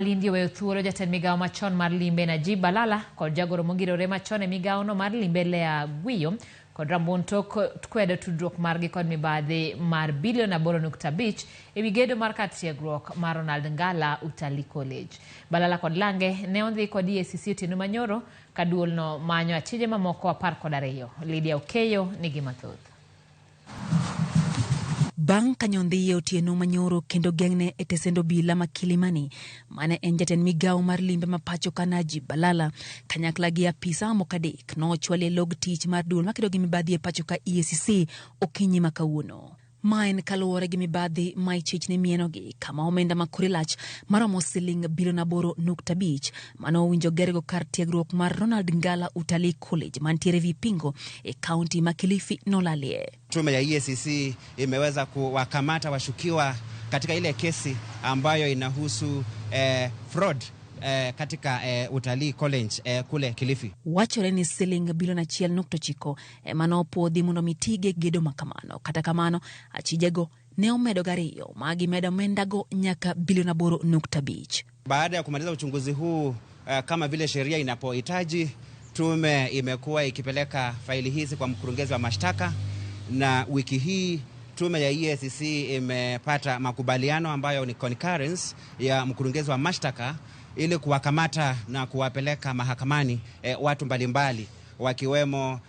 Lindi oweyo thuolo jatend migawo machon mar limbe Najib Balala kod jagoro mongirore machon e migawono mar limbe Leah Gwiyo kod Rambun tok kwedo tudruok margi kod mibadhi mar bilion 8.5 ewi gedo mar kar tiegruok mar Ronald Ngala Utalii College. Balala kod Lange ne odhi kod EACC otieno manyoro ka duolno manyo achije mamoko 12. Lydia Okeyo nigi mathoth. Bang' ka nyondhiye otieno manyoro kendo geng'ne e tesend obila ma Kilimani, mane en jatend migawo mar limbe ma pacho ka Najib Balala, kanyakla gi apisa mamoko adek nochwali e log tich mar duol makedo gi mibadhi e pacho ka EACC okinyi ma kawuono. Ma en kaluwore gi mibadhi ma ichich ni mienogi kama omenda ma kore lach maromo siling bilion 8.5 mane owinjo gergo kar tiegruok mar Ronald Ngala Utalii College mantiere Vipingo e kaunti ma Kilifi nolalie. Tume ya EACC imeweza kuwakamata washukiwa katika ile kesi ambayo inahusu fraud katika Utalii College kule Kilifi. Wachore ni siling bilion 1.9 ema nopuodhi mondo mi tige gedo ma kamano. Kata kamano, achijego ne omedo gariyo ma gimedo omendago nyaka bilion 8.5. Baada ya kumaliza uchunguzi huu kama vile sheria inapohitaji, tume imekuwa ikipeleka faili hizi kwa mkurugenzi wa mashtaka, na wiki hii tume ya EACC imepata makubaliano ambayo ni concurrence ya mkurugenzi wa mashtaka ili kuwakamata na kuwapeleka mahakamani watu mbalimbali wakiwemo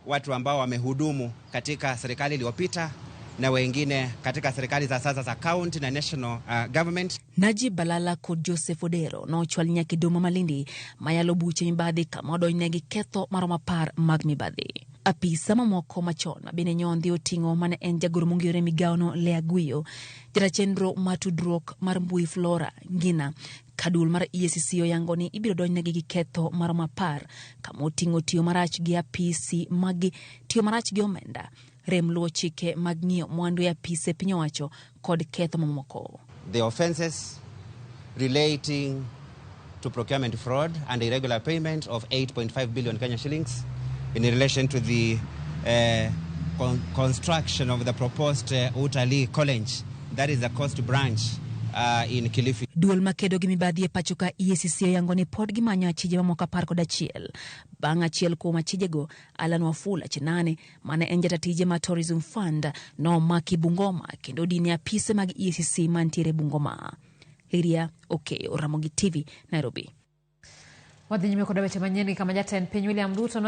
watu ambao wamehudumu katika serikali iliyopita na wengine katika serikali za sasa za county na national government. Najib Balala kod Joseph Odero nochwal nyaka e doho ma Malindi mayalo buche mibadhi kama odonjnegi ketho maromo 10 mag mibadhi. Apisa mamoko machon ma bende nyondhi oting'o mane en jagoro mongirore migawono Leah Gwiyo, jata chenro mar tudruok mar mbui Flora Ngina, ka duol mar EACC oyango ni ibiro donjnegi gi ketho maromo 10 kama oting'o tiyo marach gi apisi magi, tiyo marach gi omenda, rem luwo chike mag ng'iyo mwandu e apise piny owacho kod ketho mamoko. The offenses relating to procurement fraud and irregular payment of 8.5 billion Kenya shillings in relation to the construction of the proposed Utalii College, that is the coast branch in Kilifi. Duol makedo gi mibadhi e pacho ka EACC oyango ni pod gimanyo achije mamoko 11. Bang' achiel kuom achijego, Alan Wafula Chenane, mane en jata tije mar Tourism Fund, nomaki Bungoma kendo odine apise mag EACC mantiere Bungoma. Lydia Okeyo, Ramogi TV, Nairobi. Wadhi nyime kod weche manyien kama jatend piny William Ruto.